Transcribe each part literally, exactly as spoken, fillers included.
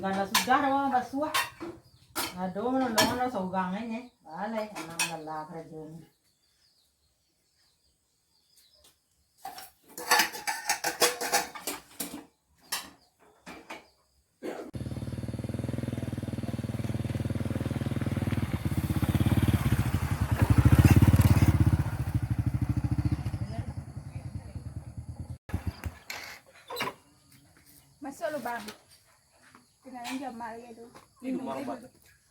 Lah sudah dah basuah. Aduh, manolong lah surang ni. Baleh, anang lelah karajonyo. Masuak lubang. Tinggalan jo Mak lagi tu. Di rumah, Mak.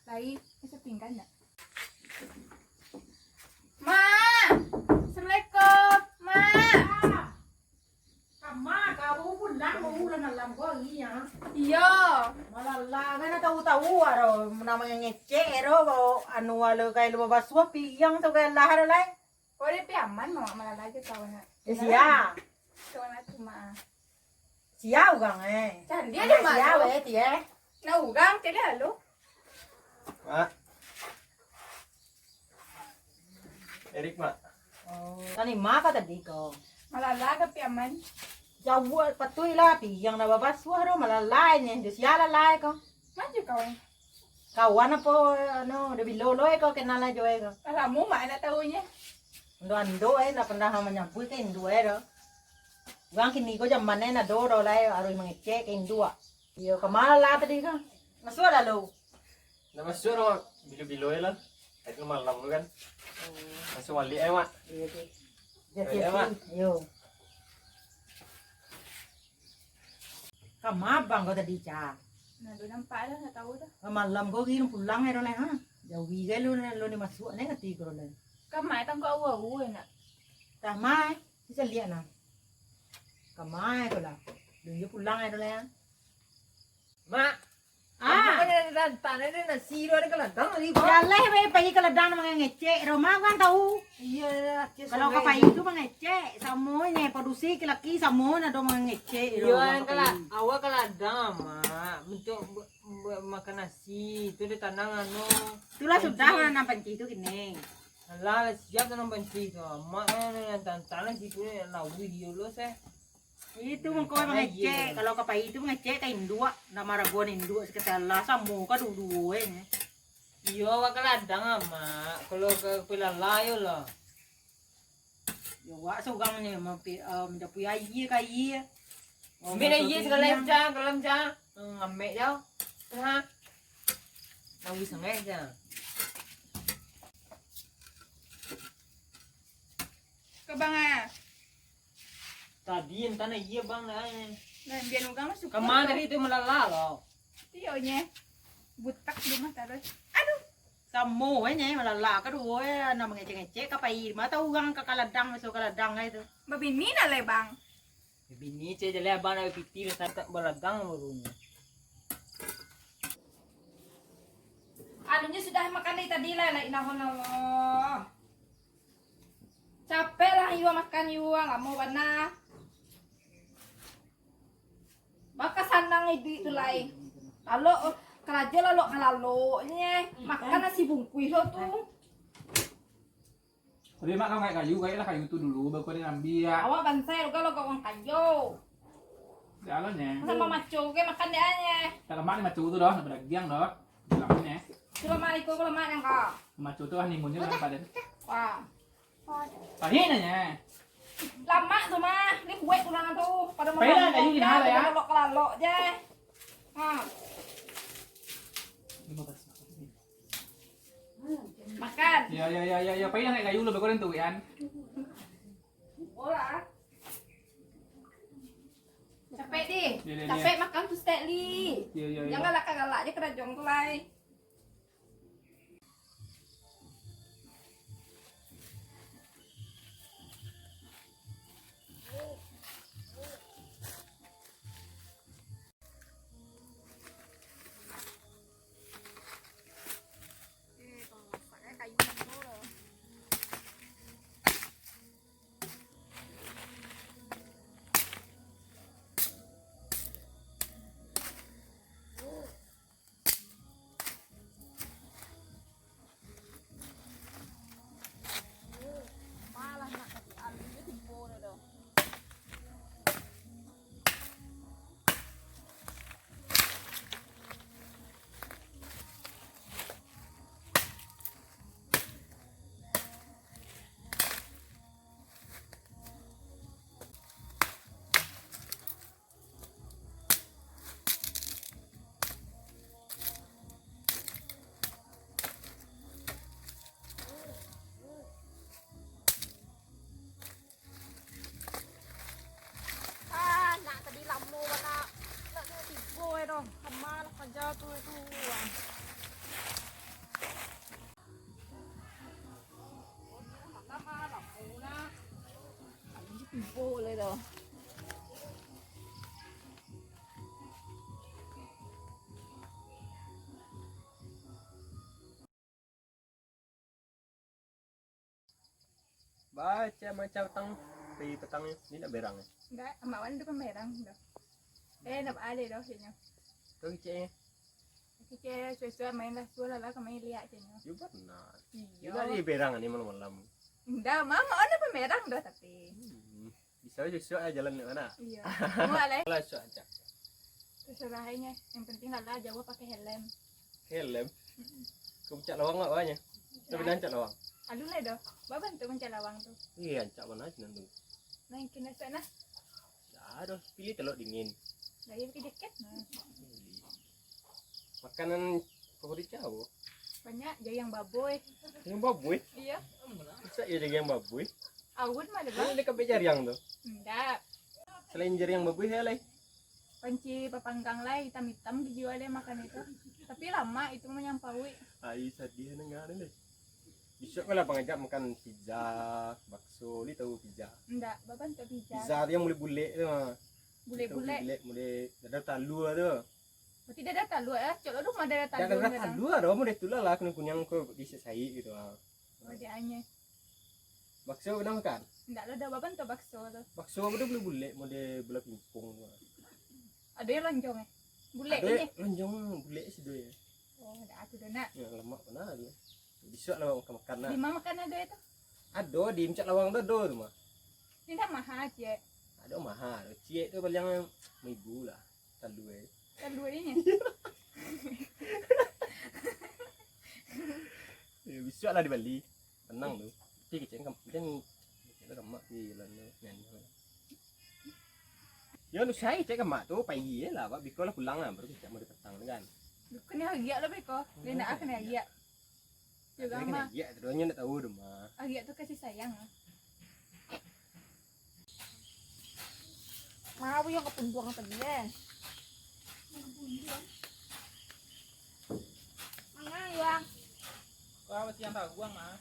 Lai, bisa pinggan tak? Mak! Assalamualaikum! Mak! Kama, kau pulang, kau ulah malam kau hari, ya? Iyo. Malah lah, kan tahu-tahu, aro, namonyo ngecek, aro, bau anu, alo, kain lu basuah, piang tu kain lah, aro, lai. Kau dia piaman, Mak, malah aja kau nak. Eh, sia. Kau nak cuma. Sia urang, eh. Candi anak ada sia, malu. Weh, ti, eh. Nah, urang, candi lalu. Mak. Erik, Mak. Oh, tadi ma apa tadi ko? Malala ka piaman. Jauah, patuih lah, piang dah babasuah doh, malala nyo, jo sia lalai ko. Maju kawan. Kawan apo, anu, udah bilo lo ko kenal ajo ko. Lah lamo mak nak tahu nyo. Ando-ando eh, nak pernah manyabuik ka induak eh doh. Urang kini ko zaman eh, nak do doh lai, harus mangecek ka induak. Iyo, ka mala tadi ko. Masuak lalu. Ndak masuak doh, bilo-bilo e lah. Tadi malam tu kan. Oh. Langsung baliak e, Mak. Iyo, tu. Baliak e, Mak. Iyo. Kama abang ko tadi, Ca? Nah, tu nampak dah, dah tahu dah. Ka malam ko gin pulang e doh, Leh, ha? Jauhi gai lu, lu ni masuak ne kati ko, Leh. Kama e tangkok awu-awu e nak. Tah, ma e. Bisa liek nah. Kama e ko lah. Lu yo pulang e doh, Leh, ha? Mak. Ah. Mak, ni ada tanah ni, nasi tu ada ka ladang tadi, Mak. Jaleh bae pai ka ladang mangecek, Roma kan tahu. Iyo, iyo, iyo. Kalau ka pai tu mangecek, samo nyo padusi laki-laki samo nado mangecek. Iyo, kan ka la-, awak ka ladang, Mak. Untuk bu-, buat makan nasi, tu di tanah anu. Itulah sudah lah nan panci tu kini. Alah, lah siap tu nan panci tu. Mak, eh, nan tanah situ ni, lawi dia lo, seh. Itu mangko mangecek, kalau ka pai tu mangecek ka induak, ndak maraguan induak sakali lah, samo ka duo-duo e nyo. Iyo, awak ka ladang, Mak. Kalau ka pilala yo lah. Yo, awak surang nyo mampi-, eh, manjapui aia ka aia. Ambil aia sagalo, Cang, kalau, Cang. Hmm, amek jo. Ha. Tahu sangai, Cang. Ka bang ah. Tadi entah nah, iyo bang nah. Nah, biar urang mah suko. Kama tadi tu malala lo. Iyo nye. Butak di rumah taruih. Aduh. Samo e nye malala kaduo e, nak mangecek-ngecek ka pai. Ma tahu urang ka, ka ladang, masuak ka ladang ka itu. Babini nah lai, Bang. Babini ceh jaleh abang nak bapiti lah, santak balagang baru nyo. Anunyo sudah makan dari tadi lah, la ilaha illallah. Capek lah iyo makan iyo, lamo bana. Baka sanang iduik tu lai. Lalok karajo lalok ka lalok nye. Makan nasi bungkuih lo tu. Tadi mak kau ngait kayu, ngait lah kayu tu dulu, baru kau ni ambiak. Awak bansai lo, kalau kau urang kayo. Dah lah nye. Samo maco ke makan dek nye. Tak lemak ni maco tu doh, nak badagiang doh. Bilang nye. Assalamualaikum, selamat yang kau. Maco tu honeymoon-nyo kan padan. Wah. Pahit nyo. Lamak tu mah, ni kuek tulang tu. Pada mau kayu gimana ya? Lalok ka lalok je. Ha. Makan. Ya, ya, ya, ya, ya. Pai lah ngait kayu lo, baru kau tu kan. Bola. Capek di. Ya, ya, ya. Capek makan tu, Stek Li. Ya, ya, ya. Janganlah ka galak je karajo tu lai. Boleh dah. Baca macam petang, pagi petang ni, ni nak berang ni. Enggak, amak wan tu kan berang dah. Eh, nak balik dah kayaknya. Kau keceknya? Kecek suai-suai main lah, suai lah, lah kau main liak kayaknya. Yo benar. Iyo. Yo nak di berang ni malam-malam. Enggak, mama ada pemerang dah tapi. Hmm. Bisa suai-suai jalan di mana? Iyo. Muak lah. Lah suai aja. Terserah aja. Yang penting lah, lah jauh pakai helm. Helm? Mm-mm. Kau puncak lawang awak awaknya? Tapi dah ancak lawang. Alun lah doh. Baban tu puncak lawang tu. Iya, ancak mana sinan tu? Nah, yang kena sana. Dah doh, pilih telok dingin. Dah, iya pakai jaket. Nah. Makanan favorit kau? Banyak, jariang babuai. Jariang babuai? Iya. Bisa ya jariang babuai? Aun mah ada. Mana dekat jariang tu? Enggak. Selain jariang babuai, ya lai? Panci papanggang lai, hitam-hitam dijual deh makan itu. Tapi lama itu mah nyampai. Ai, sadih dengar deh. Bisuak kalau abang ajak makan pizza, bakso, li tahu pizza? Enggak, baban tu pizza. Pizza tu yang bulek-bulek tu. Bulek-bulek. Bulek-bulek, mulai dada talua tu. Berarti dada talua ya? Cok lo rumah dada talua. Dada talua dah, mulai tu lah, lah kuning-kuning kau di saik gitu ah. Oh, dia hanya. Bakso pernah makan? Enggak lo, dah baban tu bakso tu. Bakso apa tu bulek-bulek, model bola pingpong tu. Ada yang lonjong eh? Bulek ini. Lonjong bulek situ ya. Oh, ada aku dah nak. Ya, lemak pernah tu. Bisuak lah makan-makan lah. Di mana makan ada itu? Ado di Puncak Lawang tu, ado tu mah. Ini dah mahal, Cik. Ado mahal. Ciek tu paling seribu lah. Talua eh. Talua ini. Ya, bisuak lah dibali. Tenang tu. Tapi kecek kan, kan kecek lah gamak di jalan tu. Nyan. Yo, nu sai cek gamak tu, pai lah, Pak. Biko lah pulang lah, baru kecek mau di petang tu kan. Kena agiak lah, Biko. Dia nak kena agiak. Yo, gamak. Agiak tu, dia ndak tahu tu mah. Agiak tu kasih sayang. Mau yang kepunduang tadi eh. Mangang, Yuang. Kau apa siang taguang, Mas?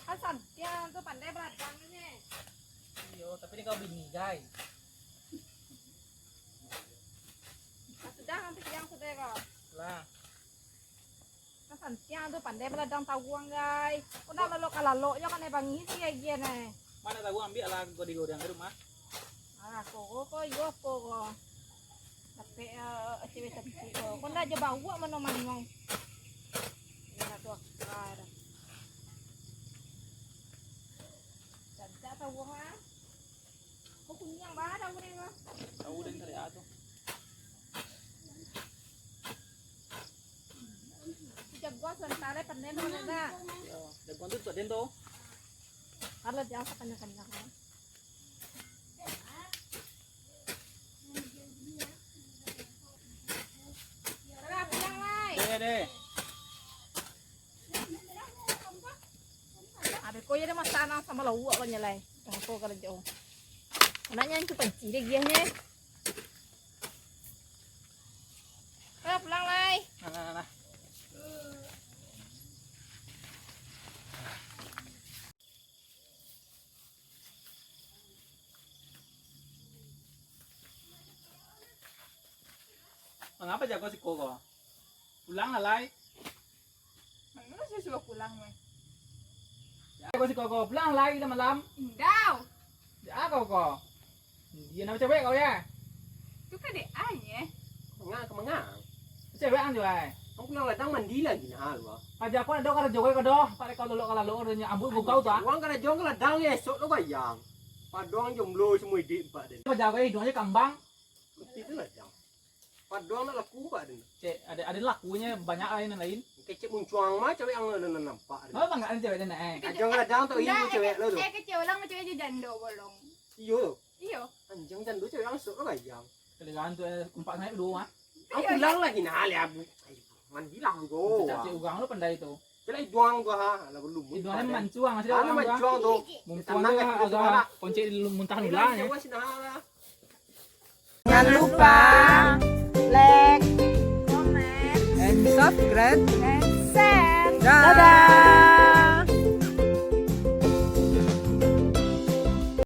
Kan Santiang tu pandai beradang ni. Iyo, tapi dia kau bini, guys. Nah, sudah nanti siang sudah kau. Lah. Kan Santiang tu pandai beladang tawuang, gai. Kau nak lalok ka lalok jo, kan bangi si gai gian eh. Mana tawuang, ambiak lah, kau digoreng di rumah. Alah, kau, kau, kau, iyo, kau, kau. Tapi, eh, cewek cantik, kau. Kau nak jo bawa mano-mano. Iyo, tu akar. Cantik tawuang, ah. Kau kuniang bah, daun ni, bah. Tahu dan kari tu. Jaguar sementara panen mana dah? Yo, jaguar tu tak den tu. Kalau dia apa kena-kena. Dah, dah. Abis ko iyo dah masak nang samo lauak ko nyalai. Tangko karajo. Anaknyo tu panci deh giahnyo. Lah, pulang lai. Nah, nah, nah, nah. Mangapa jago siko ko? Pulang lah lai. Mangapa sih suruh pulang, weh? Jago siko ko, pulang lai lah malam. Indau. Jago ko. Dia nama cewek kau ya? Tu kan dek ai, eh. Mangang ka mangang. Cewek ang jual. Ang pulang ladang mandi lagi nah lu. Aja aku ado karajo kau doh, pak kau lolok kalau lo nya ambut gugau tu ah. Uang karajo ka ladang ni esok lo bayang. Paduang jomblo semua idik empat den. Aja kau hidung aja kambang. Itu ladang. Paduang nak laku empat den. Cek, ada ada lakunya banyak lain lain. Kecek muncuang mah cewek ang nan nampak den. Oh, banggaan cewek den eh. Aja ka ladang tu ibu cewek lo tu. Eh, kecek ulang cewek aja jando bolong. Iyo. Iyo. Anjing jando cewek ang esok lo bayang. Kalian tu eh, empat naik dua ah. Ang pulang lagi nah, lihat bu. Ayo, mandilah, bro. Cacik urang lo pandai tu. Kira iduang tu ha, lah belum. Iduang ni mancuang, masih ada orang tu. Mancuang tu. Mumpung tu agak koncik muntah dulu lah. Jangan lupa like, comment, and subscribe, and share. Dadah.